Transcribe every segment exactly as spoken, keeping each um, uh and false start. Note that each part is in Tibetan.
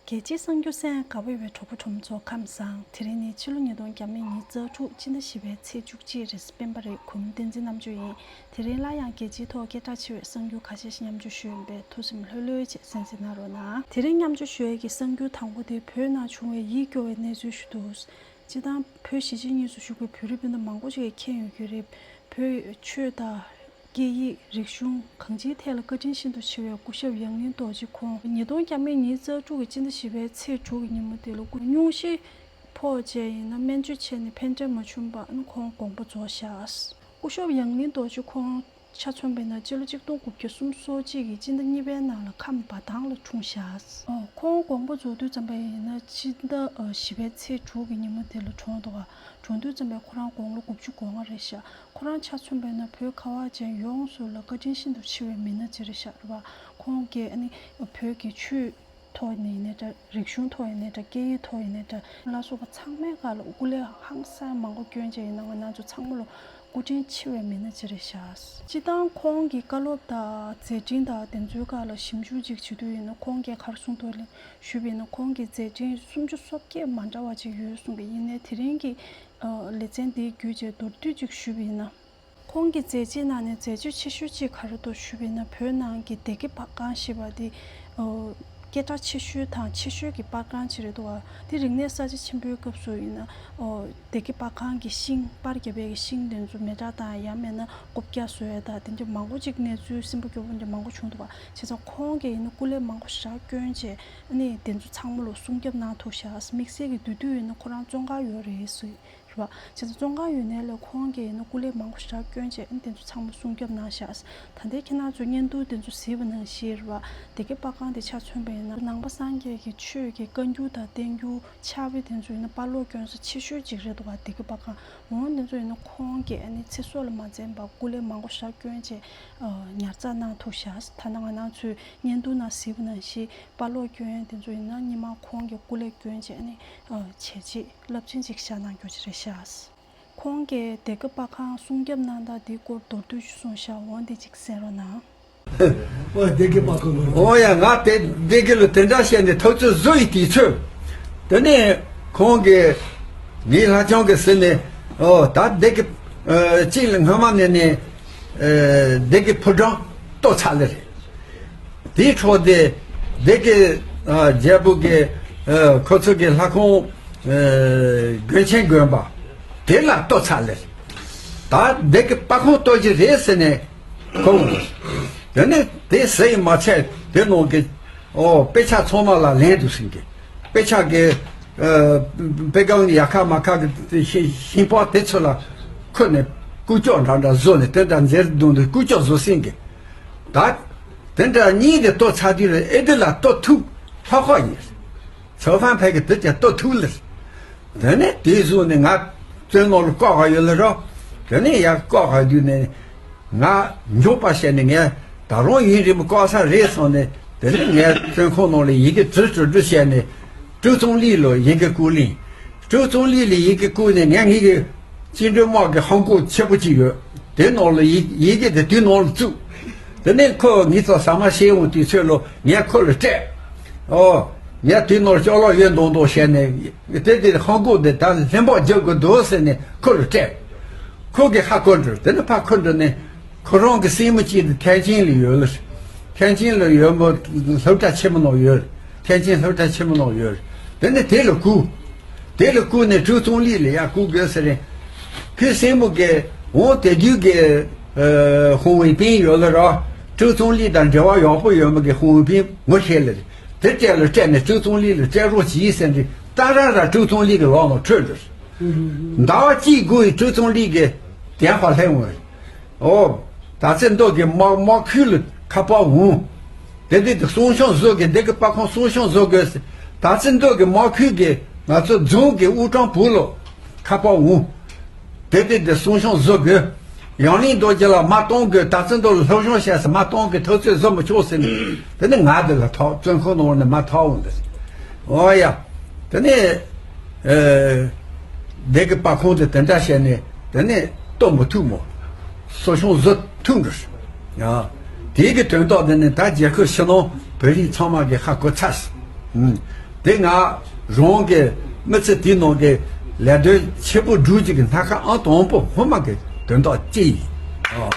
རྒྱལ་སྤྱིའི་གསར་འགྱུར་གསན་ག་བར་བའི་གྲོགས་པོ་གྲོགས་མོ་ཚོ་ཁམས་བཟང་། དེ་རིང་ནི་ཕྱི་ལོ་ཉིས་སྟོང་ཉི་ཤུ་རྩ་དྲུག་སྤྱི་ཟླ་བཞི་པའི་ཚེས་བཅུ་གཅིག་རེད། སྤེན་པ་རེད། གུས་མོ་བསྟན་འཛིན་རྣམ་དཔྱོད་ཡིན། དེ་རིང་སླར་ཡང་རྒྱལ་སྤྱིའི་ཐོག་སྐད་གྲགས་ཆེ་བའི་གསར་འགྱུར་ཁ་ཤས་ཤིག་མཉམ་སྤྱོད་ཞུས་ཡིན་པས་ཐུགས་སེམས་ལྷོད་ལྷོད་བྱས་གསན་གཟིགས་གནང་རོགས་གནང་། དེ་རིང་མཉམ་སྤྱོད་ཞུ་ཡས་ཀྱི་གསར་འགྱུར་དང་པོ་དེ་བོད་ནང་བྱུང་བའི་ཡིད་སྐྱོ་བའི་གནས་ཚུལ་ཞིག་འདུག་སྤྱིར་བཏང་བོད་གཞིས་བྱེས་གཉིས་སུ་བཞུགས་པའི་བོད་རིགས་སྤུན་ཟླ་མང་པོ་ཞིག་གིས་མཁྱེན་ཡོད་ཀྱི་རེད། བོད་ཆོས་དང་སྐད་ཡིག་རིག་གཞུང་གང་ཅིའི་ཐད་ལ་བཀའ་དྲིན་ཤིན་ཏུ་ཆེ་བའི་སྐུ་ཞབས་ཡང་སྟེང་རྡོ་རྗེ་ཁོང་ཉིས་སྟོང་ཉི་ཤུ་རྩ་དྲུག་གི་སྤྱི་ཟླ་བཞི་པའི་ཚེས་དྲུག་གི་ཉིན་མོ་དེ་ལ་སྐུ་སྙུང་གཞི་ཕོག་བྱས་ཡིན་ན་སྨན་བཅོས་བྱས་ནས་ཕན་འབྲས་མ་བྱུང་བར་ཁོང་དགོངས་པ་རྫོགས་བཞག་སྐུ་ཞབས་ཡང་སྟེང་རྡོ་རྗེ་ཁོང་ཆ་མཚོན་པ་ཡིན་ན་སྤྱི་ལོ་གཅིག་སྟོང་དགུ་བརྒྱ་སུམ་ཅུ་སོ་གཅིག་གི་སྤྱི་ཟླ་གཉིས་པའི་ནང་ལ་ཁམས་བ་ཐང་ལ་འཁྲུངས་བཞག་ཨོ། ཁོང་དགོངས་པ་རྫོགས་དུས་ཙམ་པ་ཡིན་ན་སྤྱི་ཟླ་ཨ་བཞི་པའི་ཚེས་དྲུག་གི་ཉིན་མོ་དེ་ལ་གྲོངས་འདུག་ག་གྲོངས་དུས་ཙམ་པ་ཁོ་རང་དགུང་ལོ་དགུ་བཅུ་གོ་ལྔ་རེད་ཤག་ཁོ་རང་ཆ་མཚོན་པ་ཡིན་ན་བོད་ཁ་བ་ཅན་ཡོངས་སུ་ལ་བཀའ་དྲིན་ཤིན་ཏུ་ཆེ་བའི་མི་སྣ་ཅིག་རེད་ཤག་རེད་པ། ཁོང་གིས་ཨ་ནི་བོད་ཀྱི་ཆོས་ཐོག་ནས་ཡིན་ནའི་འདྲ། རིག་གཞུང་ཐོག་ཡིན་ནའི་འདྲ། སྐད་ཡིག་ཐོག་ཡིན་ནའི་འདྲ། ལ་སོགས་པ་ཚང་མའི་སྒང་ལ་སྐུ་ལས་ཧང་སང་མང་པོ་བསྐྱོན་བྱས་ཡིན་ན་ང་རང་ཚོ་ཚང་མ་ལ་སྐུ་དྲིན་ཆེ་བའི་མི་སྣ་ཅིག་རེད་ཤག་སྤྱིར་བཏང་ཁོང་གི་བཀའ་སློབ་དང་མཛད་འཕྲིན་དང་དེ་ཚོའི་སྒང་ལ་ཞིབ་འཇུག་ཅིག་བྱེད་དུས་ཡིན་ན་ཁོང་གིས་ག་རེ་གསུངས་འདུག་ལབ་ཞུས་པ་ཡིན་ན་ཁོང་གི་མཛད་འཕྲིན་སུམ་ཅུ་སོ་བརྒྱད་མ་འདྲ་བ་ཅིག་ཡོད་གསུངས་པས། ཡིན་ནའི་དེ་རིང་གི་ལེ་ཚན་འདི་བརྒྱུད་བྱས་མདོར་བསྡུས་ཅིག་ཞུས་པ་ཡིན་ན། ཁོང་གི་མཛད་རྗེས་ནང་ནས་མཛད་སྤྱོད་ཆེ་ཤོས་གཅིག་ག་རེ་འདུག་ཞུས་པ་ཡིན་ན་བོད་ནང་གི་སྡེ་དགེ་པར་ཁང་ཞེས་པ་དེ་སྐད་གྲགས་ཆེ་ཤོས་དང་ཆེ་ཤོས་ཀྱི་པར་ཁང་ཅིག་རེད་འདུག་བ། དེ་རིག་གནས་གསར་བརྗེ་ཆེན་པོའི་སྐབས་སུ་ཡིན་ན་སྡེ་དགེ་པར་ཁང་གི་ཤིང་པར་བརྒྱབ་པའི་ཤིང་དེ་ཚོ་མེ་སྲེག་དང་ཡང་མིན་ན་རྐུབ་བཀྱག་བཟོ་ཡས་དང་དེ་འདྲ་མང་པོ་ཅིག་གནས་ཚུལ་སེམས་པ་སྐྱོ་པོ་འདྲ་མང་པོ་བྱུང་འདུག་བ། བྱས་ཙང་ཁོང་གིས་ཡིན་ན་སྐུ་ལས་མང་པོ་ཞེ་དྲག་བསྐྱོན་བྱས་ཨ་ནི་དེ་ཚོ་ཚང་མ་ལ་སྲུང་སྐྱོབ་གནང་ཐུབ་ཤག་དམིགས་བསལ་གྱི་བསྡུས་བསྡུས་ཡིན་ན་ཁོ་རང་བཙོན་ཁང་ཡོད་རེད་ཟེར། རེད་བ། བྱས་ཙང་བཙོན་ཁང་ཡོད་ནའི་ལས་ཁོང་གིས་ཡིན་ན་སྐུ་ལས་མང་པོ་ཞེ་དྲག་བསྐྱོན་བྱས་ཨ་ནི་དེ་ཚོ་ཚང་མ་སྲུང་སྐྱོབ་གནང་ཤག་ད་ལྟའི་ཁྱེད་རང་ཚོས་བརྙན་ཐུང་དེ་ཚོ་གཟིགས་པ་ནང་བཞིན་རེད་བ། སྡེ་དགེ་པར་ཁང་དེ་ཆ་མཚོན་པ་ཡིན་ན་ནང་པ་སངས་རྒྱས་ཀྱི་ཆོས་ཀྱི་བཀའ་འགྱུར་དང་བསྟན་འགྱུར་ཕྱག་དཔེ་དེ་ཚོ་ཡིན་ན་པར་སློག་སྐྱོན་ས་ཆེ་ཤོས་གཅིག་རེད་འདུག་བ། སྡེ་དགེ་པར་ཁང་འོ་དེ་ཚོ་ཡིན་ན་ཁོང་གིས་ཨ་ནི་ཚེ་སྲོག་ལ་མ་འཛེམས་པར་སྐུ་ལས་མང་པོ་ཞེ་དྲག་བསྐྱོན་བྱས་ཉར་ཚགས་གནང་ཐུབ་ཤག་ད་ནང་ང་རང་ཚོས་བརྙན་ཐུང་ནང་གཟིགས་པ་ནང་བཞིན་པར་སློག་སྐྱོན་ཡས་དེ་ཚོ་ཡིན་ན་སྔོན་མ་ཁོང་གིས་སྐུ་ལས་བསྐྱོན་བྱས་ཨ་ནི་བྱས་རྗེས་རླབས་ཆེན་ཅིག་བཞག་གནང་རྒྱུ་ཅིག་རེད་ཤག་ཁོང་གིས་སྡེ་དགེ་པར་ཁང་སྲུང་སྐྱོབ་གནང་སྟངས་དེའི་སྐོར་མདོར་བསྡུས་ཤིག་གསུངས་ཤག་འོ་འདི་ཅིག་གསན་རོགས་གནང་། ཨོ་སྡེ་དགེ་པར་ཁང་ལ། ཨོ་ཡ་ང་དེ་སྡེ་དགེ་ལ་དེ་འདྲ་བཤད་ནས་ཐུབ་ཚོད་བཟོ་ཡི་དུས་ཚོད། དེ་ནས་ཁོང་གིས་ངའི་ལྷ་ལྕམ་གྱིས་ཟེར་ནས་ཨོ་ད་སྡེ་དགེ་ཨ་གཅིག་ལ་སྔ་མ་ནས་ནས་ཨ་སྡེ་དགེ་ཕོ་བྲང་གཏོར་ཚར་ལེ་རེད། དེའི་འཕྲོ་དེ་སྡེ་དགེ་ཨ་རྒྱལ་པོ་གི་ཨ་ཁོ་ཚོ་གི་ལྷ་ཁང་ཨ་དགོན་ཆེན་དགོན་པ་དེ་ལ་གཏོར་ཚར་ལེ་རེད། ད་སྡེ་དགེ་པར་ཁང་གཏོར་གྱི་རེད་ཟེར་ནས། ཁོང་། དེ་ནས་དེ་ཟེར་ཡི་མ་ཚད་དེ་ནང་གི། ཨོ་དཔེ་ཆ་ཚང་མ་ལ་ལན་དུ་ཟིན་གི། དཔེ་ཆ་གི། ཨ་དཔེ་སྒམ་ཡག་ཁ་མ་ཁ་གི་ཤིང་ཤིང་པགས་དེ་ཚོ་ལ་ཁོ་ནས་ཀུ་ཅོ་འདྲ་འདྲ་བཟོ་ནས་དེ་འདྲ་མཛེས་སྡུག་འདུག་ཀུ་ཅོ་བཟོ་ཟིན་གི། ད། དེ་འདྲ་གཉིས་དེ་གཏོར་ཚར་དུས་ལ་ཨེ་དེ་ལ་གཏོར་ཐུབ་ལྷག་ཁོག་ཡིན། ཚོ་ཧྥན་ཕེ་གི་དེ་ཀྱང་གཏོར་ཐུབ་ལེ། དེ་ནས་དེའི་གཞུག་ནས་ང་བཙོན་ནང་ལ་བཀག་ག་ཡོད་ལ་རོ། དེ་ནས་ཡར་བཀག་ག་དུས་ནས་ང་མགྱོགས་པ་བྱས་ནས་ངས་ད་རུང་ཡུན་རིང་པོ་བཀག་ས་རེད་བསམ་ནས་དེ་ནས་ངས་བཙོན་ཁང་ནང་ལ་ཡི་གེ་འབྲི་འབྲི་འབྲི་བྱས་ནས་ཀྲོའུ་ཙུང་ལི་ལ་ཡི་གེ་བསྐུར་ལིང་། ཀྲོའུ་ཙུང་ལི་ལ་ཡི་གེ་བསྐུར་ནས་ངས་ངེད་ཀྱི་བཅིངས་འགྲོལ་དམག་གི་ཧམ་གོག་ཆེ་པོ་ཅིག་ཡོད། དེ་ནང་ལ་ཡི་ཡི་གེ་དེ་དུས་ནང་ལ་བཙུགས། དེ་ནས་ཁོ་ངེད་ཚོ་ཟ་མ་བྱེད་འོང་དུས་ཚོད་ལ་ངས་ཁོ་ལ་སྤྲད། ཨོ། ངས་དུས་ནོར་ཅོག་ལོག་ཡོད་མདོག་མདོག་བྱས་ནས་དེ་དེ་ཧང་གོ་དེ་ད་ལྷན་པགས་རྒྱག་དགོས་འདུག་ཟེར་ནས་ཁོ་ལ་སྤྲད། ཁོ་གིས་ཧ་གོ་འགྲོ། དེ་ནས་ཕ་ཁོ་འགྲོ་ནས་ཁོ་རང་གི་སྲས་མོ་གཅིག་དེ་ཐན་ཅིན་ལ་ཡོད་ལ། ཐན་ཅིན་ལ་ཡོད་མོ་སློབ་གྲྭ་ཆེན་མོ་ནང་ཡོད། ཐན་ཅིན་སློབ་གྲྭ་ཆེན་མོ་ནང་ཡོད། དེ་ནས་དེ་ལ་བསྐུར། དེ་ལ་བསྐུར་ནས་ཀྲོའུ་ཙུང་ལི་ལ་ཡར་བསྐུར་དགོས་ཟེར་རེད། ཁོའི་སྲས་མོ་གིས་འོང་དེ་རྒྱུད་ཀྱི་ཧུང་ཝེ་པིན་ཡོད་ལ་ར། ཀྲོའུ་ཙུང་ལི་དང་འབྲེལ་བ་ཡག་པོ་ཡོད་མོ་གི་ཧུང་ཝེ་པིན་ངོ་ཤེས་ལ་རེད། དེ་སྤྲད་ལ་སྤྲད་ནས་ཀྲོའུ་ཙུང་ལི་ལ་སྤྲད་རོགས་གྱིས་ཟེར་རེད། ཏ་ར་ར་ཀྲོའུ་ཙུང་ལི་གི་ལག་ནང་འཕྲོད་འགྲོ། ཟླ་བ་གཅིག་དགུ་ཡི་ཀྲོའུ་ཙུང་ལི་གི་དེ་ཧ་ལྷན་འོང་། ཨོ། ད་ཚེ་མདོ་གི་དམག་དམག་ཁུལ་ལ་ཁ་པར་འོང་། དེ་དུས་དེ་སྲུང་སྐྱོང་བཟོ་དགོས། འདི་གི་པར་ཁང་སྲུང་སྐྱོང་བཟོ་དགོས། ད་ཚེ་མདོ་གི་དམག་ཁུལ་གྱི་ང་ཚོ་རྫོང་གི་དབུ་ཀྲང་བུ་ལོ་ཁ་པར་འོང་། དེ་དུས་དེ་སྲུང་སྐྱོང་བཟོ་དགོས། ཡང་ལིང་རྡོ་རྗེ་ལ་མ་གཏོང་དགོས། ད་ཚེ་མདོ་ལ་སློབ་སྦྱོང་བྱས་ཟེར་མ་གཏོང་གི་ཐོག་ཚོད་བཟོ་མི་ཆོག་ཟེར་ནས་དེ་ནི་ང་དེ་ལ་ཐོག་བཙོན་ཁང་ནང་ནས་མ་ཐོག་འོང་དེ། ཨོ་ཡ། དེ་ནས། ཨེ། སྡེ་དགེ་པར་ཁང་དེ་དེ་འདྲ་བྱས་ནས་དེ་ནས་གཏོར་མི་ཐུབ་མོ། གསོ་སྐྱོང་བཟོ་ཐུབ་འགྲོ། ཡ། དེའི་གི་དོན་དག་དེ་ནས་ད་རྒྱལ་ཁབ་ཕྱི་ནང་བོད་རིགས་ཚང་མ་གི་ཧ་གོ་ཚར། ཨུམ། དེ་ང་རང་གི་མི་ཚེ་དེའི་ནང་གི་ལས་དོན་ཆེ་པོ་བསྒྲུབས་ཀྱི་གི་སྣ་ཁ་ཨང་དང་པོ་སྔོན་མ་གི་དོན་དག་ཅིག་ཡིན། ཨོ།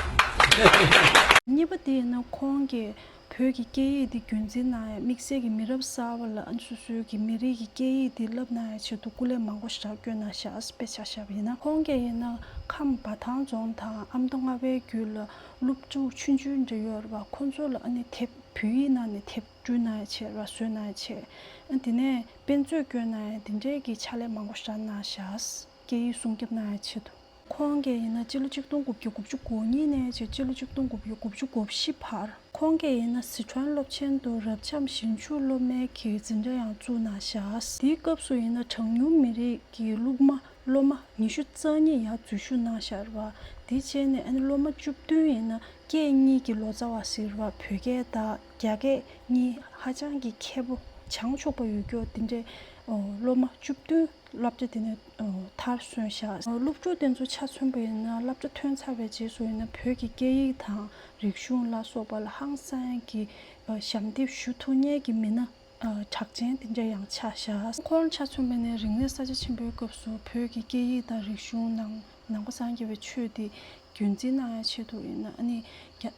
གཉིས་པ་དེ་ཡིན་ན་ཁོང་གིས་བོད་ཀྱི་སྐད་ཡིག་འདི་རྒྱུན་འཛིན་གནང་ཡ། དམིགས་བསལ་གྱི་མི་རབས་གསར་པ་ལ་ཨ་ནི་སོ་སོའི་གི་མི་རིགས་ཀྱི་སྐད་ཡིག་འདི་བསླབ་གནང་ཡ་ཆེད་དུ་སྐུ་ལས་མང་པོ་ཞེ་དྲག་བསྐྱོན་གནང་ཤག་དཔེ་ཆ་བཞག་པ་ཡིན་ན། ཁོང་གིས་ཡིན་ན་ཁམས་འབའ་ཐང་རྫོང་དང་ཨ་མདོ་རྔ་བའི་རྒྱུད་ལ་སློབ་ཕྲུག་ཆུང་ཆུང་འདྲ་ཡོད་རེད་པ། ཁོང་ཚོ་ལ་ཨ་ནི་དེབ་བོད་ཡིག་ནང་ནས་དེབ་བསྐྲུན་གནང་ཡ་བྱས་ར། བཟོས་གནང་ཡ་བྱས། ཨ་དེ་ནས་དཔེ་མཛོད་བསྐྱོན་གནང་ཡ་དེ་འདྲའི་གི་ཕྱག་ལས་མང་པོ་ཞེ་དྲག་གནང་ཤག་སྐད་ཡིག་སྲུང་སྐྱོབ་གནང་ཡ་ཆེད་དུ། ཁོང་གིས་ཡིན་ན་སྤྱི་ལོ་ཆིག་སྟོང་དགུ་བརྒྱ་དགུ་བཅུ་གོ་གཉིས་ནས་བྱས་སྤྱི་ལོ་ཆིག་སྟོང་དགུ་བརྒྱ་དགུ་བཅུ་གོ་བཞི་བར། ཁོང་གིས་ཡིན་ན་སི་ཁྲོན་སློབ་ཆེན་དུ་རབ་འབྱམས་ཞིང་ཕྱུགས་སློབ་མའི་གི་འཛིན་གྲྭ་ཡང་བཙུགས་གནང་ཤག་དེའི་སྐབས་སུ་ཡིན་ན་གྲངས་ཉུང་མི་རིགས་ཀྱི་སློབ་མ་སློབ་མ་ཉི་ཤུ་རྩ་གཉིས་ཡར་འཛུལ་ཞུགས་གནང་ཤག་རེད་པ། དེ་བྱས་ནས་ཨ་ནི་སློབ་མ་བཅུ་བདུན་ཡིན་ན་སྐད་གཉིས་ཀྱི་ལོ་ཙཱ་བ་ཟེར་བ། བོད་སྐད་དང་རྒྱ་སྐད་གཉིས་ཧ་ཅང་གི་མཁས་པོ་བྱང་ཆུབ་པ་ཡོད་སྐྱོ་དེ་འདྲའི་སློབ་མ་བཅུ་བདུན་སློབ་གྲྭ་དེ་ནས་མཐར་སོན་ཤག་སློབ་ཕྲུག་དེ་ཚོ་ཆ་མཚོན་པ་ཡིན་ན་སློབ་གྲྭ་ཐོན་ཚར་བའི་རྗེས་སུ་ཡིན་ན་བོད་ཀྱི་སྐད་ཡིག་དང་རིག་གཞུང་ལ་སོགས་པ་ལ་ཧང་སང་གི་ཞབས་འདེགས་ཞུ་ཐུབ་མཁན་གྱི་མི་སྣ་གྲགས་ཅན་དེ་འདྲ་ཡང་ཆགས་ཤག་ཁོང་ཆ་མཚོན་པ་ཡིན་ན་རིག་གནས་གསར་བརྗེ་ཆེན་པོའི་སྐབས་སུ་བོད་ཀྱི་སྐད་ཡིག་དང་རིག་གཞུང་ནང་ནང་པ་སངས་རྒྱས་པའི་ཆོས་དེ་རྒྱུན་འཛིན་གནང་ཡ་ཆེད་དུ་ཡིན་ན་ཨ་ནི་རྒྱ་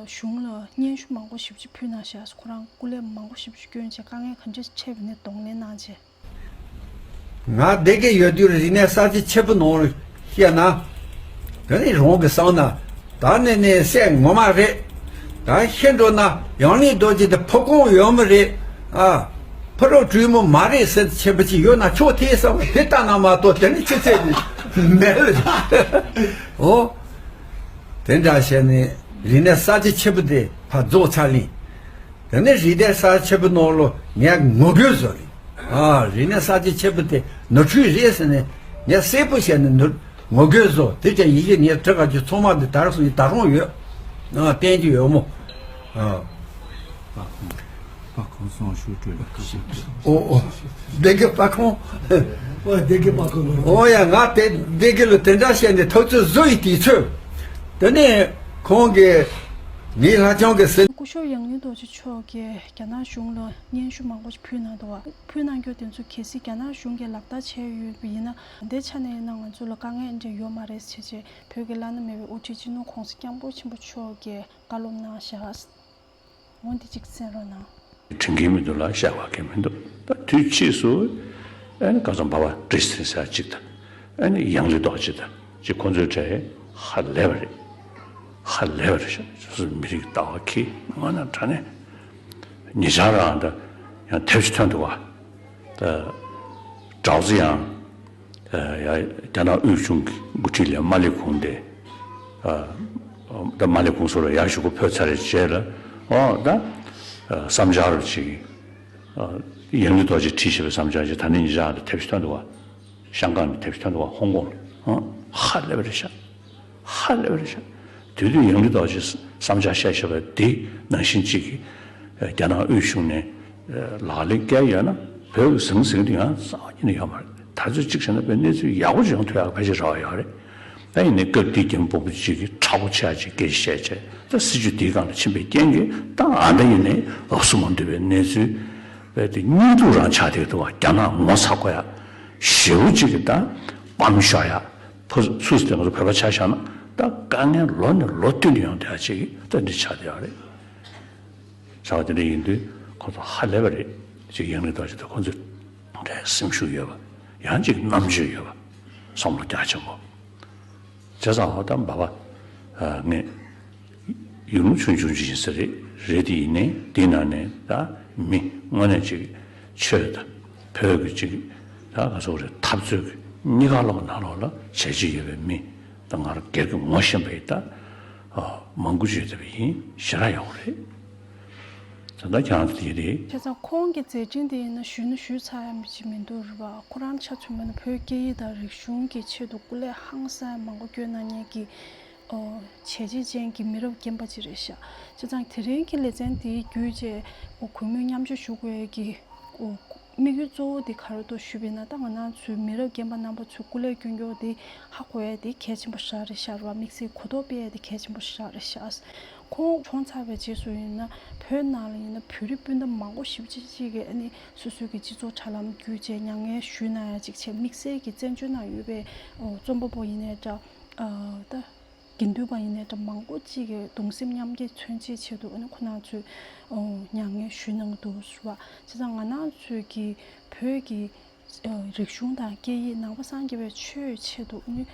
གཞུང་ལ་སྙན་ཞུ་མང་པོ་ཞེ་པོ་ཅིག་ཕུལ་གནང་ཤག་ཁོ་རང་སྐུ་ལས་མང་པོ་ཞེ་པོ་ཅིག་བསྐྱོན་བྱས་དཀའ་ངལ་ག་འདྲ་འཕྲད་པ་ནས་གདོང་ལེན་གནང་བྱས། ང་བསྡད་ཀྱི་ཡོད་དུས་རིག་གནས་གསར་བརྗེ་ཆེན་པོ་ནང་བཤད་ན། དེ་ནི་རང་གི་བསམ་ན་ད་ནི་ནི་སྲས་ངོ་མ་རེད། ད་ཤི་འགྲོ་ན་ཡང་ལེ་རྡོ་རྗེ་དེ་ཕོ་རྐང་ཡོད་མི་རེད། ཨ། ཕོ་རོག་གྲུས་མོ་མ་རེད་ཟེར་ཆེན་པོ་ཅིག་ཡོད་ན་ཆོག་དེ་བསམ་པ་དེ་ལྟ་ན་མ་གཏོགས་དེ་ནི་ཅི་ཚེ་མེད་ལ། འོ། དེ་འདྲ་བྱས་ནས་རིག་གནས་གསར་བརྗེ་ཆེན་པོ་དེ་ཕར་རྫོགས་ཚར་ལིང་། དེ་ནས་རིག་གནས་གསར་ཆེན་པོ་ནང་ལོ་ངས་ངོ་རྒོལ་བཟོ་ལིང་། ཨ། རིག་གནས་གསར་བརྗེ་ཆེན་པོ་དེ་ནོར་འཁྲུལ་རེད་ཟེར་ནས་ངས་གསལ་པོ་བཤད་ནས་ནོར་ངོ་རྒོལ་བཟོ། དེ་ཀྱང་ཡི་གེ་ངས་བྲི་ག་རྒྱུ་ཚང་མ་འདི་ད་རག་སོང་ཡི་ད་རུང་ཡོད། ཨ། བསྟན་རྒྱུ་ཡོད་མོ། ཨ། པ་ཁོང་སོང་ཞུ་སྤྲོད། ཨོ་ཨོ། སྡེ་དགེ་པ་ཁོང་། ཨོ་སྡེ་དགེ་པ་ཁོང་། ཨོ་ཡ་ང་དེ་སྡེ་དགེ་ལ་དེ་འདྲ་བཤད་ནས་ཐོབ་ཚོད་བཟོ་ཡི་དུས་ཚོད། དེ་ནས་ཁོང་གིས་ངའི་ལྷ་ལྕམ་གྱི་སེམས། སྐུ་ཞབས་ཡང་ལེ་རྡོ་རྗེ་མཆོག་གིས་རྒྱ་ནག་གཞུང་ལ་སྙན་ཞུ་མང་པོ་ཞིག་ཕུལ་གནང་འདུག་བ། ཕུལ་གནང་རྒྱུ་དེ་ཚོ་གལ་སྲིད་རྒྱ་ནག་གཞུང་གིས་ལག་བསྟར་བྱས་ཡོད་པ་ཡིན་ན་དེ་ཆ་ནས་ཡིན་ན་ང་ཚོ་ལ་དཀའ་ངལ་འདྲ་ཡོད་མ་རེད་ཟེར་བྱས་བོད་ཀྱི་བླ་ན་མེད་པའི་དབུ་ཁྲིད་སྤྱི་ནོར་༸གོང་ས་༸སྐྱབས་མགོན་ཆེན་པོ་མཆོག་གིས་བཀའ་སློབ་གནང་ཤག་འོ་འདི་གཅིག་གསན་རོགས་གནང་། དྲན་གྱི་མི་འདུག་ལ་བཤད་པ་གི་མི་འདུག་ད་དུས་ཕྱིས་སུ་ཨ་ནི་ཁ་སང་འབའ་བ་ཏྲི་སི་ཟེར་གཅིག་དང་། ཨ་ནི་ཡང་ལེ་རྡོ་རྗེ་དང་གཅིག་ཁོང་ཚོའི་གྲས་ཧ་ལས་པ་རེད། ཧ་ལས་པ་རེད་ཤག་སོ་སོའི་མི་རིགས་ལྟ་བ་ཁྱི་ང་ན་དྲ་ནས་ཉེ་ཆར་རང་ད་ཡང་དེབ་ཅིག་ཐོན་འདུག་བ། ད་ཀྲའོ་ཙི་ཡང་ཡ་རྒྱ་ནག་དབུས་གཞུང་གི་འགོ་ཁྲིད་ལས་མ་ལི་ཁུང་དེ། ད་མ་ལི་ཁུང་སོགས་ལ་ཡར་ཞུ་སྒོ་ཕེབས་ཚར་རེད་རྗེས་ལ་ཨོ་ད་བསམ་འཆར་ཅིག་ཡང་ལེ་རྡོ་རྗེ་བྲིས་བཞག་པའི་བསམ་འཆར་ཅིག་ད་ནི་ཉེ་ཆར་དེབ་ཅིག་ཐོན་འདུག་བ། ཤང་ཀང་ནས་དེབ་ཅིག་ཐོན་འདུག་བ་ཧོང་ཀོང་ལ། ཧ་ལས་པ་རེད་ཤག་ཧ་ལས་པ་རེད་ཤག་དེ་དུས་ཡང་ལེ་རྡོ་རྗེ་བསམ་འཆར་བཤད་བཞག་པ་དེ་ནང་བཞིན་གཅིག་གིས་རྒྱ་ནག་དབུས་གཞུང་ནས་ལག་ལེན་བཀལ་ཡོད་ན་བོད་ཀྱི་ཟང་ཟིང་དུ་ཡང་རྩ་བ་ཉིད་ནས་ཡོད་མ་རེད། ད་ཚོད་གཅིག་བྱས་ན་བོད་གནས་ཚུལ་ཡག་པོ་ཅིག་ཡོང་ཐུབ་ཡག་ཕལ་ཆེར་རག་ཡོད་རེད། ད་ཡིན་ནའི་སྐབས་དེའི་རྒྱལ་པོ་པོ་གཅིག་གིས་མཁྲེགས་པོ་ཆེ་ཅིག་སྐད་ཆ་བཤད་བྱས་ད་སྲིད་ཇུས་དེའི་སྒང་ལ་ཕྱིན་པའི་རྐྱེན་གྱིས་ད་ཨ་ད་ཡིན་ནའི་འུབ་སུ་མ་འདུས་པའི་གནས་ཚུལ་བས་དེ་སྙིང་སྡུག་རང་ཆགས་བསྡད་འདུག་བ། རྒྱ་ནག་ངོ་ཚ་དགོས་ཡ། ཞེ་པོ་གཅིག་གིས་ད་སྤམ་ཤོར་ཡ། ཕོ་སུ་སུ་དེ་ང་ཚོ་བོད་པ་ཆ་བཞག་ན་ད་དཀའ་ངལ་ལོ་ནས་ལོ་བསྟུད་ནས་ཡོང་བསྡད་ཡ་ཅིག་ད་འདི་ཆགས་བསྡད་ཡ་རེད། བྱ་བ་དེ་འདྲ་ཡིན་དུས་ཁོ་ཚོ་ཧ་ལས་པ་རེད། ཅིག་ཡང་ལེ་རྡོ་རྗེ་དང་ཁོ་ཚོས་འདྲའི་སེམས་ཤུགས་ཡོད་པ། ཡང་ཅིག་རྣམ་དཔྱོད་ཡོད་པ། བསམ་བློ་རྒྱ་ཆེན་པོ། བྱས་ཙང་ཧོ་ད་འབའ་བ་ངས་ཡུལ་ལུང་ཆུང་ཆུང་ཅིག་ཡིན་ས་རེད། རེད་དེ་ཡིན་ནའི་དེའི་ནང་ནས་ད་མི་དངོས་གནས་ཅིག་ཆོས་དང་བོད་ཀྱི་ཅིག་ད་ག་ཚོད་རེད་འཐབ་རྩོད་ཀྱི་གཉིས་ཀ་ལོག་ནང་ལོགས་ལ་བྱས་རྗེས་ཡོད་པའི་མི་ད་ང་རང་སྒེར་གྱི་ངོ་ཤེས་པ་ཡིན་ད་མང་པོ་ཅིག་ཡོད་བསྡད་པ་ཡིན་ཞེ་དྲག་ཡག་པོ་རེད། ད་ལྟ་ཁྱེད་རང་ཚོ་དེ་རེད། བྱས་ཙང་ཁོང་གི་མཛད་འཕྲིན་དེ་ཡིན་ན་ཞུས་ན་ཞུས་ཚར་ཡ་ཅིག་མི་འདུག་རེད་པ། ཁོ་རང་ཆ་མཚོན་པ་ན་བོད་སྐད་ཡིག་དང་རིག་གཞུང་གི་ཆེད་དུ་སྐུ་ལས་ཧང་སང་མང་པོ་བསྐྱོན་གནང་མཁན་གྱི་ཨོ་བྱས་རྗེས་ཅན་གྱི་མི་རབས་རྒན་པ་ཅིག་རེད་ཤག་བྱས་ཙང་དེ་རིང་གི་ལེ་ཚན་དེའི་བརྒྱུད་བྱས་ཨོ་གུས་མོས་མཉམ་སྤྱོད་ཞུ་དགོས་ཀྱི་ཨོ། དམིགས་ཡུལ་གཙོ་བོ་དེ་ག་རེ་འདུག་ཞུས་པ་ཡིན་ན། ད་ང་རང་ཚོའི་མི་རབས་རྒན་པ་རྣམ་པ་ཚོས་སྐུ་ལས་བསྐྱོན་རྒྱུ་དེ་ཧ་གོ་ཡ་དེ་གལ་ཆེན་པོ་ཞེ་དྲག་རེད་ཤག་ར་བ། དམིགས་བསལ་གོ་རྟོགས་སྤེལ་ཡ་དེ་གལ་ཆེན་པོ་ཞེ་དྲག་རེད་ཤག་ཁོང་གྲོངས་ཚར་བའི་རྗེས་སུ་ཡིན་ན་བོད་ནང་ལ་ཡིན་ན་བོད་རིགས་སྤུན་ཟླ་མང་པོ་ཞེ་པོ་ཅིག་ཅིག་གིས་ཨ་ནི་སོ་སོའི་གི་སྤྱི་ཚོགས་དྲ་ལམ་བརྒྱུད་བྱས་མྱ་ངན་ཞུས་གནང་ཡ་ཅིག་བྱས། དམིགས་བསལ་གྱི་བཙན་བྱོལ་ནང་ཡོད་པའི་རྩོམ་པ་པོ་ཡིན་ནའི་འདྲ། ད་དགེ་འདུན་པ་ཡིན་ནའི་འདྲ། མང་པོ་ཅིག་གིས་གདུང་སེམས་མཉམ་སྐྱེད་མཚོན་བྱེད་ཆེད་དུ་ཨ་ནི་ཁོང་རྣམ་ཚོས་མྱ་ངན་ཞུས་གནང་འདུག་ཟེར་བ། བྱས་ཙང་ང་རང་ཚོའི་གི་བོད་ཀྱི་རིག་གཞུང་དང་སྐད་ཡིག་ནང་པ་སངས་རྒྱས་པའི་ཆོས་ཆེད་དུ་ཨ་ནི་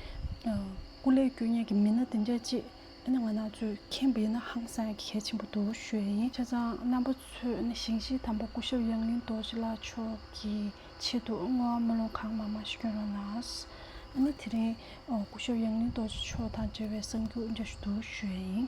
སྐུ་ལས་བསྐྱོན་མཁན་གྱི་མི་སྣ་དེ་འདྲ་ཅིག་ཨ་ནི་ང་རང་ཚོས་མཁྱེན་པ་ཡིན་ན་ཧང་སང་ཡ་གལ་ཆེན་པོ་འདུག་ཞུ་ཡ་ཡིན། བྱས་ཙང་རྣམ་པ་ཚོས་ཨ་ནི་ཞིང་གཤེགས་དམ་པ་སྐུ་ཞབས་ཡང་གླིང་རྡོ་རྗེ་ལགས་མཆོག་གི་ཆེད་དུ་བསྔོ་བ་སྨོན་ལམ་གང་མང་མང་ཞིག་སྐྱོན་རོགས་གནང་། ཨ་ནི་དེ་རིང་སྐུ་ཞབས་ཡང་གླིང་རྡོ་རྗེ་མཆོག་དང་འབྲེལ་བའི་གསར་འགྱུར་འདྲ་ཞིག་འདུག་ཞུ་ཡ་ཡིན།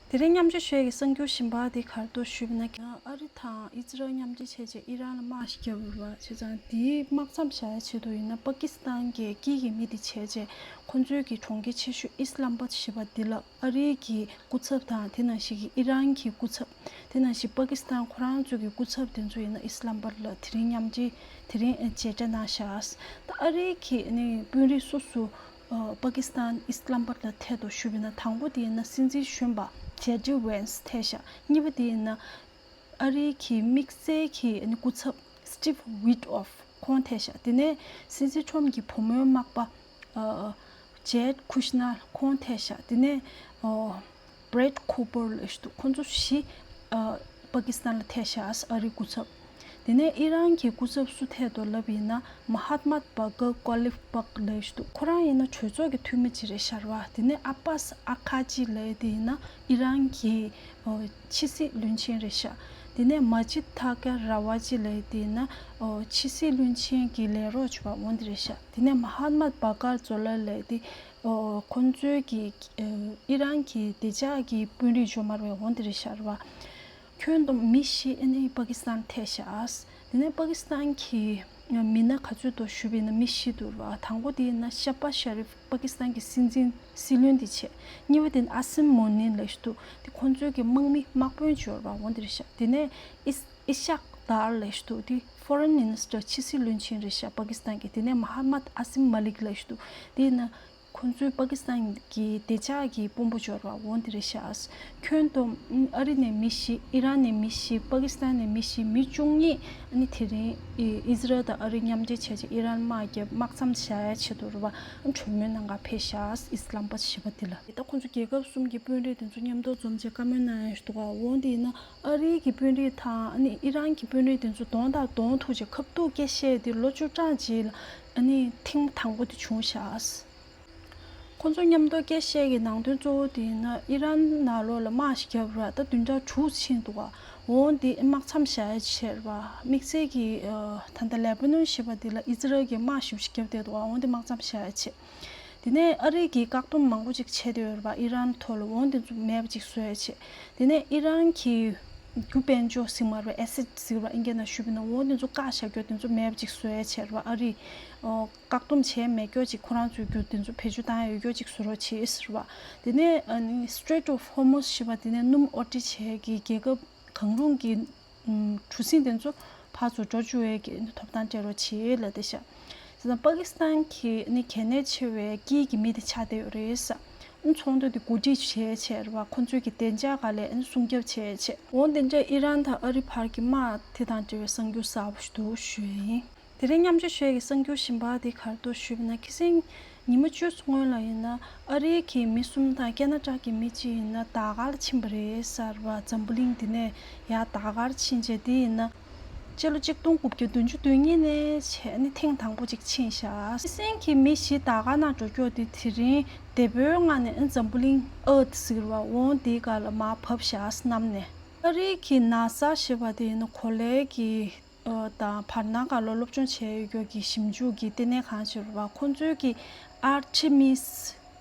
དེ་རིང་མཉམ་སྤྱོད་ཞུ་ཡ་གི་གསར་འགྱུར་བཞིན་པ་དེ་ག་རེ་འདུག་ཞུས་པ་ན། ཨ་རི་དང་ཨི་ཛི་རལ་མཉམ་འབྲེལ་བྱས་རྗེས་ཨི་རན་ལ་དམག་ཞིག་བརྒྱབ་ཡོད་པ། བྱས་ཙང་དེའི་དམག་མཚམས་བཞག་ཡ་ཆེད་དུ་ཡིན་ན་པ་ཀི་སི་ཐན་གྱི་དཀྱིལ་གྱི་མི་དེ་བྱས་རྗེས་ཁོང་ཚོའི་གི་གྲོང་ཁྱེར་ཆེ་ཤོས་ཨི་སི་ལམ་བྷ་ཞེས་པ་འདི་ལ་ཨ་རིའི་གི་སྐུ་ཚབ་དང་དེ་ནང་བཞིན་གྱི་ཨི་རན་གྱི་སྐུ་ཚབ། དེ་ནང་བཞིན་པ་ཀི་སི་ཐན་ཁོ་རང་ཚོ་གི་སྐུ་ཚབ་དེ་ཚོ་ཡིན་ན་ཨི་སི་ལམ་བྷ་ལ་དེ་རིང་མཉམ་འབྲེལ་དེ་རིང་མཇལ་འཕྲད་གནང་ཤག་ད་ཨ་རིའི་གི་ནི་དཔོན་རིགས་སོ་སོ་པ་ཀི་སི་ཐན་ཨི་སི་ལམ་བྷ་ལ་ཐད་དུ་ཞུས་པ་ཡིན་ན། དང་པོ་དེ་ཡིན་ན་སྲིད་འཛིན་གཞོན་པ་ཇེ་ཌི་ཝེན་སི་ཐད་ཤག་གཉིས་པ་དེ་ཡིན་ན་ཨ་རིའི་གི་དམིགས་བསལ་གྱི་ནི་སྐུ་ཚབ་སི་ཊིབ་ཝིཊ་ཧོབ་ཁོང་ཐད་ཤག་དེ་ནས་སྲིད་འཛིན་ཁྲོམ་གྱི་བུ་མོའི་མག་པ་ཨ་ཇེ་ཌི་ཁུ་ཤི་ནར་ཁོང་ཐད་ཤག་དེ་ནས་ཨ་བྷྲེད་ཁུ་པར་ལབ་ཤག་ཁོང་ཚོ་བཞི་ཨ་པ་ཀི་སི་ཐན་ལ་ཐད་ཤག་ཨ་རིའི་སྐུ་ཚབ། དེ་ནས་ཨི་རན་གྱི་སྐུ་ཚབ་སུ་ཐད་དོ་ལབ་ཡིན་ན་མ་ཧཏ་མ་བྷ་གར་ཀོ་ལིབ་བྷག་ལབ་ཤག་ཁོ་རང་ཡིན་ན་གྲོས་ཚོགས་ཀྱི་འཐུས་མི་ཅིག་རེད་ཤག་ར་བ། དེ་ནས་ཨ་པཱས་ཨ་ཁ་ཅི་ལབ་ཡ་དེ་ཡིན་ན་ཨི་རན་གྱི་ཨོ་ཕྱི་སྲིད་བློན་ཆེན་རེད་ཤག་དེ་ནས་མ་ཇིད་ཐ་ཀ་ར་ཝ་ཅི་ལབ་ཡ་དེ་ཡིན་ན་ཨོ་ཕྱི་སྲིད་བློན་ཆེན་གྱི་ལས་རོགས་བྱས་པ་འོ་འདི་རེད་ཤག་དེ་ནས་མ་ཧཏ་མ་བྷ་གར་ཛོ་ལ་ལབ་ཡ་དེ་ཨོ་ཁོང་ཚོའི་གི་ཨོ་ཨི་རན་གྱི་བདེ་འཇགས་ཀྱི་དཔོན་རིགས་འཇོ་མ་རེད་འོ་འདི་རེད་ཤག་ར་བ། ཁྱོན་བསྡོམས་མི་བཞི་ཨ་ནི་པ་ཀི་སི་ཐན་ཐད་ཤག་དེ་ནས་པ་ཀི་སི་ཐན་གྱི་མི་སྣ་ག་ཚོད་འདུག་ཞུས་པ་ཡིན་ན་མི་བཞི་འདུག་ར་བ། དང་པོ་དེ་ཡིན་ན་ཤ་བ་ཤ་རིབ་པ་ཀི་སི་ཐན་གྱི་སྲིད་འཛིན་སྲིད་བློན་དེ་བྱས། གཉིས་པ་དེ་ཡིན་ན་ཨ་སིམ་མོ་ནི་ལབ་ཤག་འདུག་དེ་ཁོང་ཚོའི་གི་དམག་མི་དམག་དཔོན་ཅིག་ཡོད་ར་བ་འོ་འདི་རེད་ཤག་དེ་ནས་ཨིས་ཨི་ཤག་དར་ལབ་ཤག་འདུག་དེ་ཧྥོ་རེན་མི་ནི་སི་ཊར་ཕྱི་སྲིད་བློན་ཆེན་རེད་ཤག་པ་ཀི་སི་ཐན་གྱི། དེ་ནས་མ་ཧ་མད་ཨ་སིམ་མ་ལིག་ལབ་ཤག་འདུག་དེ་ཡིན་ན། ཁོང་ཚོའི་པ་ཀི་སི་ཐན་གྱི་བདེ་འཇགས་ཀྱི་དཔོན་པོ་འབྱོར་བ་འོ་འདི་རེད་ཤག་ཁྱོན་བསྡོམས་ཨ་རི་ནས་མི་བཞི། ཨི་རན་ནས་མི་བཞི། པ་ཀི་སི་ཐན་ནས་མི་བཞི། མི་བཅུ་གཉིས་ཨ་ནི་དེ་རིང་ཨི་ཟི་རལ་དང་ཨ་རི་མཉམ་འབྲེལ་བྱས་རྗེས་ཨི་རན་དམག་རྒྱབ་དམག་མཚམས་བཞག་ཡ་ཆེད་དུ་རུ་བ་གྲོས་མོལ་གནང་གར་ཕེབས་ཤག་ཨི་སི་ལམ་བྷ་ཞེས་པ་འདི་ལ། ད་ཁོང་ཚོ་རྒྱལ་ཁབ་གསུམ་གྱི་དཔོན་རིགས་དེ་ཚོ་མཉམ་དུ་འཛོམས་བྱས་བཀའ་མོལ་གནང་ཡ་ཞིག་འདུག་ག་འོ་འདི་ཡིན་ན་ཨ་རིའི་གི་དཔོན་རིགས་དང་ཨ་ནི་ཨི་རན་གྱི་དཔོན་རིགས་དེ་ཚོ་གདོང་དང་གདོང་ཐུག་བྱས་ཁ་ཐུག་སྐད་བཤད་དེ་ལོ་བཅུ་གྲངས་རྗེས་ལ་ཨ་ནི་ཐེངས་དང་པོ་དེ་བྱུང་ཤག་ཁོང་ཚོ་མཉམ་དུ་སྐད་བཤད་ཀྱི་ནང་དོན་གཙོ་བོ་དེ་ཡིན་ན་ཨི་རན་ནང་ལོགས་ལ་དམག་ཞིག་བརྒྱབ་ར། ད་བདུན་ཕྲག་དྲུག་ཕྱིན་འདུག་ག་འོ་འདི་དམག་མཚམས་བཞག་ཡ་བྱས་ར་བ། དམིགས་བསལ་གྱི་ཨ་ད་ལྟ་ལེ་བྷ་ནོན་ཞེས་པ་འདི་ལ་ཨི་ཛི་རལ་གྱི་དམག་ཞེ་པོ་ཞིག་བརྒྱབ་བསྡད་འདུག་ག་འོ་འདི་དམག་མཚམས་བཞག་ཡ་བྱས། དེ་ནས་ཨ་རི་གིས་བཀག་སྡོམ་མང་པོ་ཅིག་བྱས་བསྡད་ཡོད་ར་བ། ཨི་རན་ཐོག་ལ་འོ་འདི་ཚོ་མེད་པ་ཅིག་བཟོ་ཡ་བྱས། དེ་ནས་ཨི་རན་གྱི་རྒྱུ་དཔལ་འབྱོར་ཟེར་མ་རེད་པ། ཨེ་སེ་ཊི་ཟེར་བ་ཨིན་སྐད་ནང་ཞུས་པ་ཡིན་ན་འོ་འདི་ཚོ་བཀག་བཞག་རྒྱུ་དེ་ཚོ་མེད་པ་ཅིག་བཟོ་ཡ་བྱས་ར་བ། ཨ་རི་ཨོ། བཀག་སྡོམ་བྱས་མེད་རྒྱུ་ཅིག་ཁོ་རང་ཚོའི་རྒྱུ་དེ་ཚོ་བེད་སྤྱོད་བཏང་ཡ་ཡོད་རྒྱུ་ཅིག་བཟོ་རོགས་བྱེད་ཟེར་བ། དེ་ནས་ཨ་ནི་Strait of Hormuz ཞེས་པ་དེ་ནས་སྣུམ་དབོར་འདྲེན་བྱེད་ཀྱི་རྒྱལ་ཁབ་གང་རུང་གི་ཨམ་གྲུ་གཟིངས་དེ་ཚོ་ཕར་ཚུར་འགྲོ་བཅུག་ཡས་ཀྱི་ཐོབ་ཐང་སྤྲད་རོགས་བྱེད་ལབ་བསྡད་ཤག་བྱས་ཙང་པ་ཀི་སི་ཐན་གྱི་ནི་གལ་གནད་ཆེ་བའི་དཀྱིལ་གྱི་མི་དེ་ཆགས་བསྡད་ཡོད་རེད་ས། ཨ་ཚོགས་འདུ་དེ་གོ་སྒྲིག་བྱས་བྱས་རེད་བ། ཁོང་ཚོའི་གི་བདེ་འཇགས་སྒང་ལ་ཨ་སྲུང་སྐྱོབ་བྱས་བྱས། འོ་དེ་འདྲ་ཨི་རན་དང་ཨ་རི་བར་གྱི་དམག་དེ་དང་འབྲེལ་བའི་གསར་འགྱུར་གསར་པ་ཞིག་འདུག་ཞུ་ཡ་ཡིན། དེ་རིང་མཉམ་སྤྱོད་ཞུ་ཡ་གི་གསར་འགྱུར་གཞན་པ་དེ་ག་རེ་འདུག་ཞུས་པ་ན། ཁ་སང་ཉི་མ་བཅུ་སྔོན་ལ་ཡིན་ན་ཨ་རིའི་གི་མི་གསུམ་དང་ཁེ་ན་ཌ་གི་མི་གཅིག་ཡིན་ན་ཟླ་དཀར་ལ་ཕྱིན་པ་རེད་ཟེར་བ། འཛམ་བུ་གླིང་འདི་ནས་ཡར་ཟླ་དཀར་ཕྱིན་བྱས་དེ་ཡིན་ན་སྤྱི་ལོ་གཅིག་སྟོང་དགུ་བརྒྱ་བདུན་ཅུ་དོན་གཉིས་ནས་བྱས་ནས་ཐེངས་དང་པོ་གཅིག་ཕྱིན་ཤག་ཁ་སང་གི་མི་བཞི་ཟླ་དཀར་ནང་འགྲོ་རྒྱུ་དེ་དེ་རིང་བདེ་པོའི་ངང་ནས་འཛམ་བུ་གླིང་ཨར་ཐི་ཟེར་བ་འོ་དེའི་སྒང་ལ་མར་བབས་ཤག་གནམ་ནས། ཨ་རིའི་གི་ནཱ་ས་ཞེས་པ་དེ་ཡིན་ན་གོ་ལའི་གི་ཨ་དང་བར་སྣང་སྒང་ལ་སློབ་སྦྱོང་བྱས་ཡོད་རྒྱུ་གི་ཞིབ་འཇུག་གི་ལྟེ་གནས་ཁང་ཞིག་རེད་བ། ཁོང་ཚོའི་གི་ཨར་ཊི་མིས་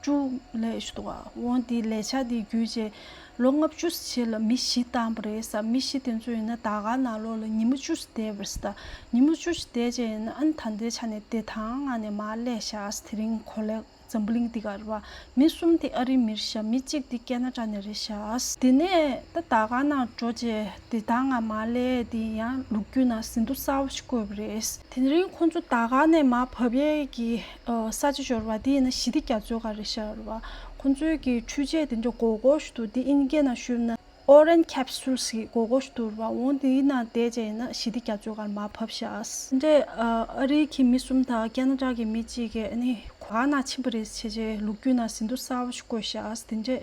ཊུ་ལབ་ཞིག་འདུག་ག་འོ་དེའི་ལས་འཆར་དེ་བརྒྱུད་རྗེས་ལོ་ལྔ་བཅུ་རྗེས་ལ་མི་བཞི་བཏང་པ་རེད་ས། མི་བཞི་དེ་ཚོ་ཡིན་ན་ཟླ་དཀར་ནང་ལོགས་ལ་ཉི་མ་བཅུ་བསྡད་པ་རེད་ས། ད་ཉི་མ་བཅུ་བསྡད་རྗེས་ཡིན་ན་ཨ་ནི་ད་ལྟའི་ཆ་ནས་བདེ་ཐང་ངང་ནས་མར་སླེབས་ཤག་དེ་རིང་གོ་ལའི་ འཛམ་བུ་གླིང་འདི་གར་བ། མི་གསུམ་དེ་ཨ་རིའི་མི་རེད་ཤག་མི་གཅིག་དེ་ཁེ་ན་ཌ་ནས་རེད་ཤག་དེ་ནས་ད་ཟླ་ག་ནང་འགྲོ་རྗེས་དེ་ད་ང་མ་ལས་དེ་ཡང་ལོ་རྒྱུས་ནང་ཟིན་ཐོ་གསར་པ་ཞིག་བཀོད་པ་རེད། དེ་རིང་ཁོང་ཚོ་ཟླ་ག་ནས་མར་བབས་ཡས་ཀྱི་ས་ཆ་ཞོར་བ་དེ་ཡིན་ན་ཞི་བདེ་རྒྱ་མཚོའི་ག་རེད་ཤག་རེད་བ། ཁོང་ཚོའི་གི་འཕྲུལ་ཆས་དེ་འདྲ་གོ་གོ་ཞིག་འདུག་དེ་ཨིན་སྐད་ནང་ཞུས་ན། Orion capsule ཞེས་གོ་གོ་ཞིག་འདུག་ར། འོང་དེའི་ནང་བསྡད་རྗེས་ཡིན་ན་ཞི་བདེ་རྒྱ་མཚོའི་གར་མར་བབས་ཤག་འདྲེ། ཨ་རིའི་གི་མི་གསུམ་དང་ཁེ་ན་ཌ་གི་མི་གཅིག་གིས་ཨ་ནི་ག་ནང་ཕྱིན་པ་རེད་བྱས་རྗེས་ལོ་རྒྱུས་ནང་ཟིན་ཐོ་གསར་པ་ཞིག་བཀོད་ཤག་དེ་འདྲེ།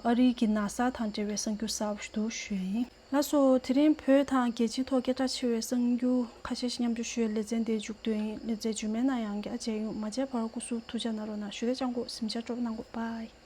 ཨ་རིའི་གི་ན་ས་དང་འབྲེལ་བའི་གསར་འགྱུར་གསར་པ་ཞིག་འདུག་ཞུ་ཡ་ཡིན། ལགས་སོ། དེ་རིང་བོད་དང་རྒྱལ་སྤྱིའི་ཐོག་སྐད་གྲགས་ཆེ་བའི་གསར་འགྱུར་ཁ་ཤས་ཤིག་མཉམ་སྤྱོད་ཞུ་ཡའི་ལེ་ཚན་འདིའི་མཇུག་སྡོད་ཡིན། ལེ་ཚན་རྗེས་མའི་ནང་ཡང་བསྐྱར་མཇལ་ཡོང་། མ་མཇལ་བར་སྐུ་གཟུགས་ཐུགས་ཅག་གནང་རོགས་གནང་། ཞུ་བདེ་ཅང་གོ་གཟིམ་ཅག་སྤྲོ་པོ་གནང་གོ། Bye།